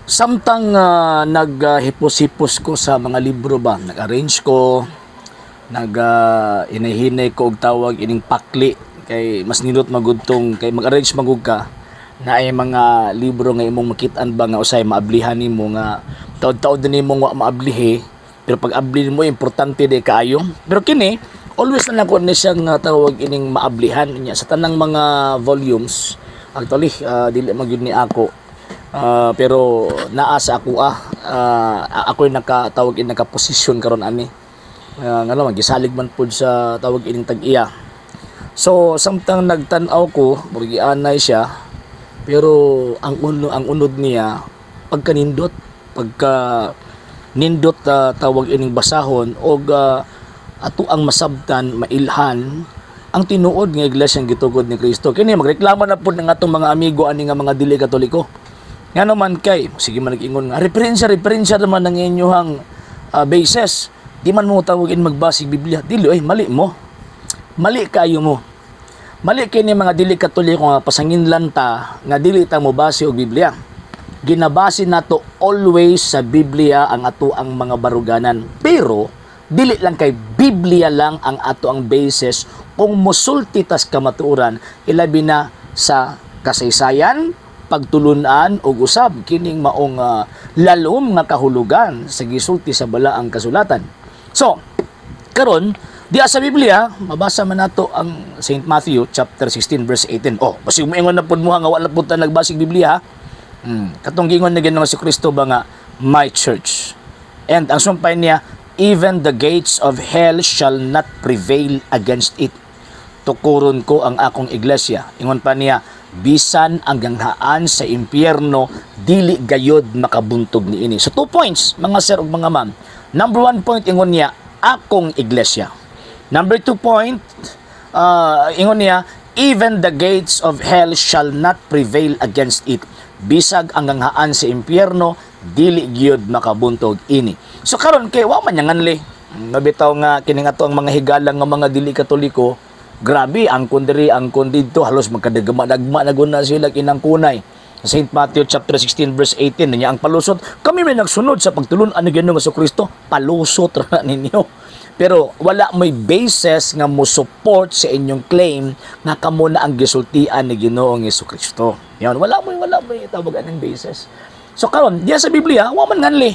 Samtang naghipos-hipos ko sa mga libro ba, nag-arrange ko, nag hinay-hinay ko og tawag ining pakli kay mas nindot magudtong kay mag-arrange magug ka na ay mga libro nga imong makit-an ba nga usay maablihan nimo nga taod-taod na nimo wa maablihi, pero pag abli nimo importante di kaayo. Pero kini always na nako ni siyang tawag ining maablihan niya sa tanang mga volumes. Actually, dili man gyud ni ako. Pero naa sa ako ako'y nakatawag in nakaposisyon karon ani. Ngano man gisalig man pud sa tawag ining tag-iya. So samtang nagtan-aw ko, murag gianay siya, pero ang unod niya pagkanindot, pagka nindot tawag ining basahon og ato ang masabtan, mailhan ang tinuod nga iglesia ang gitugod ni Kristo. Kini magreklamo na pud ng atong mga amigo ani nga mga dili Katoliko. Nga naman kay, sige man nag-ingon nga, referensya, referensya naman ang inyong basis. Di man mo tawagin magbasig Biblia. Dili, ay, mali mo. Mali kayo mo. Mali kini mga dili Katoliko nga pasanginlan ta, nga dili ta mo base og Biblia. Ginabase nato always sa Biblia ang ato ang mga baruganan. Pero, dili lang kay Biblia lang ang ato ang basis kung musulti tas kamatuoran, ilabi na sa kasaysayan, pagtulunan og usab kining maong lalom nga kahulugan sa gisulti sa balaang kasulatan. So, karon diya sa Biblia, mabasa man nato ang St. Matthew chapter 16 verse 18. Oh, basig moingon na pud mo nga wala pud ta nagbasig Biblia, ha? Katong giingon ni Ginoong si Kristo ba nga "my church". And ang sumpay niya, "Even the gates of hell shall not prevail against it." Tukuron ko ang akong iglesia. Ingon pa niya, bisan ang ganghaan sa impyerno dili gayod makabuntog niini. So 2 points, mga sir ug mga ma'am. Number 1 point, ingon niya, "Akong iglesia." Number 2 point, ingon niya, "Even the gates of hell shall not prevail against it." Bisag ang ganghaan sa impyerno dili gyud makabuntog ini. So karon kay wa man niya nganli. Mabitaw nga kini nga to ang mga higalang nga mga dili Katoliko, grabe ang kundiri ang didto, halos magkadagma-dagma na guna sila kinangkunay. St. Matthew chapter 16 verse 18 niya ang palusot, kami may nagsunod sa pagtulun-an ni Ginoong Kristo, palusot ra ninyo. Pero wala may basis nga mo support sa inyong claim nga kamo na ang gisultian ni Ginoong Kristo. Yan, wala mo tawag anang basis. So karon, diya sa Biblia, wa man nganli.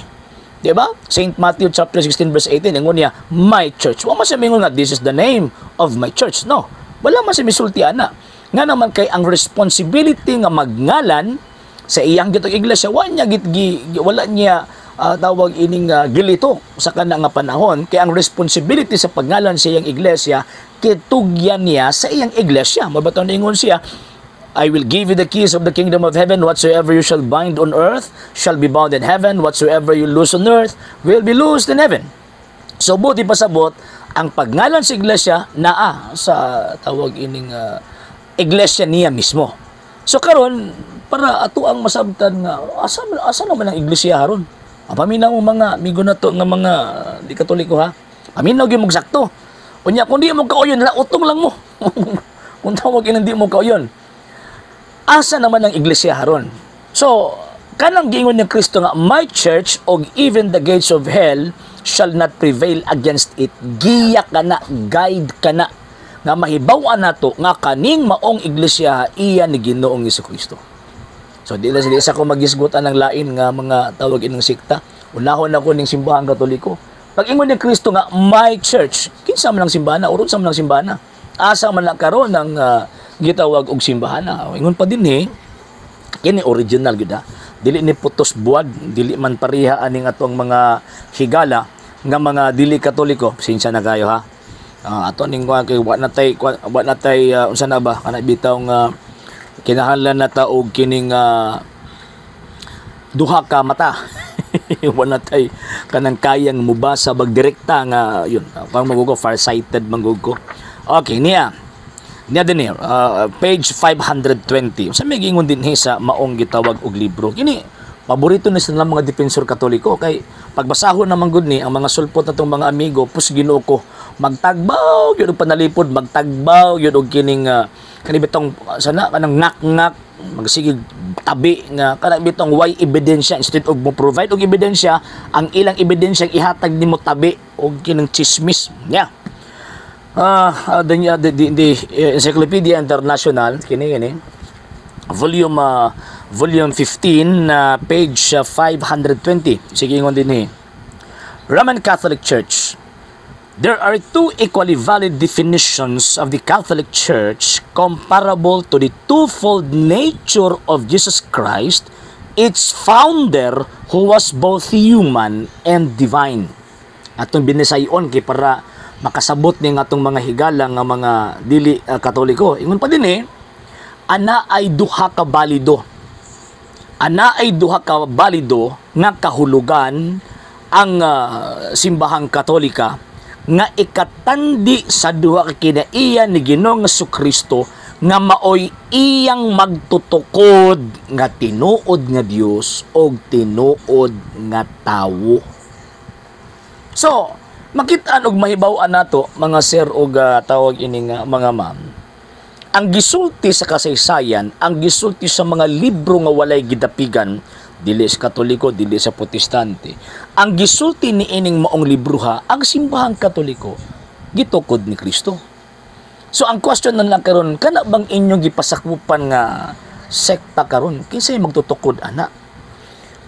Di ba? St. Matthew chapter 16 verse 18, ingon niya, "My church." Wa man siya mingon nga, "This is the name of my church." No. Wala man siya misulti ana. Nga naman kay ang responsibility nga magngalan sa iyang gitong iglesia, wala niya tawag ining gilito sa kana nga panahon kay ang responsibility sa pagngalan sa iyang iglesia kitugyan niya sa iyang iglesia. Mabaton ingon siya, "I will give you the keys of the kingdom of heaven. Whatsoever you shall bind on earth shall be bound in heaven. Whatsoever you loose on earth will be loosed in heaven." So, buti pasabot, ang pagngalan sa iglesia naa sa tawag ining iglesia niya mismo. So karon para ato ang masabtan nga asa asa naman ang iglesia haron. Paminaw mo mga amigo nato nga mga di Katoliko, ha. Paminaw gyud mo sakto. Unya kung di mo kauyon, utong lang mo. Kung tawag inang di mo kauyon, asa naman ang iglesia haron? So, kanang giingon ni Kristo nga "my church" og "even the gates of hell shall not prevail against it." Giya ka na, guide ka na nga mahibaw-an nato nga kaning maong iglesia iya ni Ginoong Kristo. So di na sa ko magisgutan ng lain nga mga tawag inang sikta. Unahon ako ning Simbahan Katoliko. Pag ingon ni Kristo nga "my church", kinsa man ang simbahan, urod sa man ang simbahan? Asa man na karon ang gitawag og simbahan na? Ingon pa din eh, kini original gyud ha. Dili ni putos buwad, dili man pareha aning atong mga higala nga mga dili Katoliko. Pasensya na kayo ha. Ato ning kuan kay wa na tay unsa na ba kana bitaw nga kinahanglan na ta og kining duha ka mata. Wala tay kanang kayang mubasa bag direkta nga yun. Pang magugo farsighted manggug ko. Okay niya. Niya din eh, page 520. Sa may giingon din sa maong gitawag og libro. Kini paborito ni sa mga defensor Katoliko kay pagbasahon naman gud ni ang mga sulpot natong mga amigo, pus Ginoo ko, magtagbaw gyud og panalipod, magtagbaw gyud og kining Kani bitong sana kanang ngak-ngak, magsigig tabi nga kana bitong way ebidensya. Instead og mo provide og ebidensya, ang ilang ebidensya ihatag nimo tabi og kinang chismis, yeah. The Encyclopedia International kini kini volume 15 na page 520. Sige, ingon din eh. Roman Catholic Church. There are two equally valid definitions of the Catholic Church comparable to the twofold nature of Jesus Christ, its founder, who was both human and divine. Atong binisayon kay para makasabot ning atong mga higala nga mga dili Katoliko. Ingon pa din eh, ana ay duha ka balido. Ana ay duha ka balido nga kahulugan ang simbahang Katolika nga ikatandi sa duha ka kinaiya ni Ginoong Kristo nga maoy iyang magtutukod nga tinuod nga Dios og tinuod nga tawo. So, makit-an og mahibaw-an nato, mga sir og tawag ini nga mga ma'am. Ang gisulti sa kasaysayan, ang gisulti sa mga libro nga walay gidapigan, dili sa Katoliko, dili sa Protestante. Ang gisulti ni ining maong libroha, ang simbahang Katoliko gitukod ni Kristo. So ang question na lang karon, kana bang inyong gipasakupan nga sekta karon, kinsay magtutukod ana?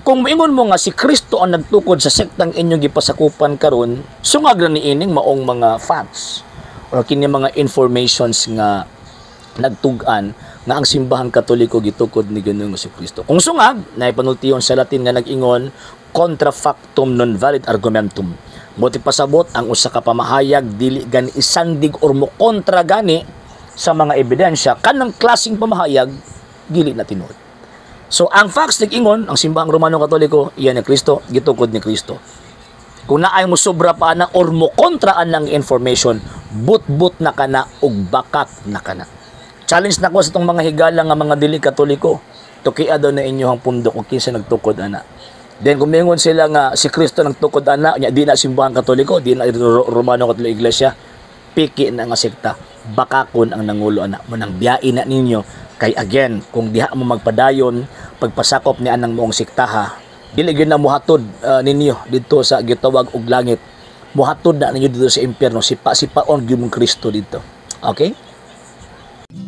Kung moingon mo nga si Kristo ang nagtukod sa sektang inyong gipasakupan karon, sungag na niining maong mga facts or kini mga informations nga nagtug-an nga ang simbahang Katoliko gitukod ni Ginoong Kristo. Kung sungag, naipanultiyon sa Latin nga nag-ingon, "Contra factum non valid argumentum." Moti pasabot ang usa ka pamahayag dili gani isandig or mo kontra gani sa mga ebidensya, kanang klaseng pamahayag dili na tinuod. So ang facts nag-ingon, ang simbahang Romano Katoliko iya ni Kristo, gitukod ni Kristo. Kung naay mo sobra pa na or mo kontra anang information, but-but na kana ug bakak na kana. Challenge na ko sa itong mga higala nga mga dili Katoliko. Tukia daw na inyo ang pundok kung kinsa nagtukod ana. Then kung mingon sila nga si Kristo nagtukod ana, nya di na simbahang Katoliko, di na Romano Katoliko Iglesia, piki na nga sekta, bakakon ang nangulo ana mo nang biyain na ninyo kay again, kung diha mo magpadayon pagpasakop ni anang moong sektaha, dili gyud na mohatod ninyo didto sa gitawag og langit, mohatod na ninyo dito sa impyerno, sipa-sipaon gyud mong Kristo dito. Okay.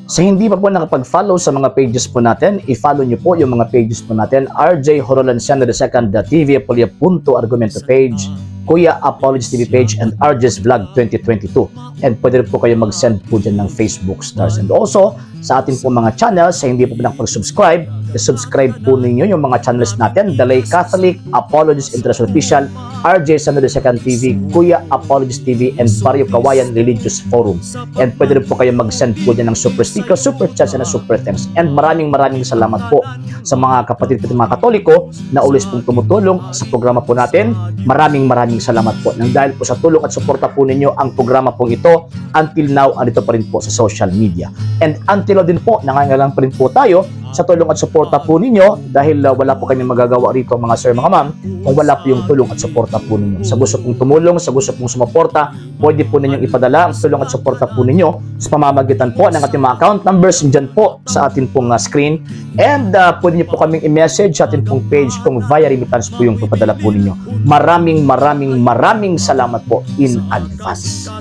Sa hindi pa po nakapag-follow sa mga pages po natin, i-follow nyo po yung mga pages po natin. RJ Horolanciano II, TV Apolia Punto Argumento page, Kuya Apologies TV page, and RJ's Vlog 2022. And pwede rin po kayo mag-send po dyan ng Facebook stars. And also, sa ating po mga channels, sa hindi po nakapag-subscribe, i-subscribe po ninyo yung mga channels natin. Dalay Catholic, Apologies International Official, RJ Sano II TV, Kuya Apologies TV, and Barrio Kawayan Religious Forum. And pwede rin po kayo mag-send po dyan ng super sticker, super chats, and super thanks. And maraming maraming salamat po sa mga kapatid po mga Katoliko na always pong tumutulong sa programa po natin. Maraming maraming salamat po. Nang dahil po sa tulong at suporta po ninyo, ang programa pong ito until now andito pa rin po sa social media. And until now din po, nangangailangan pa rin po tayo sa tulong at suporta po ninyo dahil wala po kami magagawa rito, mga sir, mga ma'am, kung wala po yung tulong at suporta po ninyo. Sa gusto pong tumulong, sa gusto pong sumuporta, pwede po ninyong ipadala ang tulong at suporta po ninyo sa pamamagitan po ng ating mga account numbers dyan po sa ating pong screen. And pwede niyo po kaming i-message sa ating pong page kung via remittance po yung papadala po ninyo. Maraming maraming maraming salamat po in advance.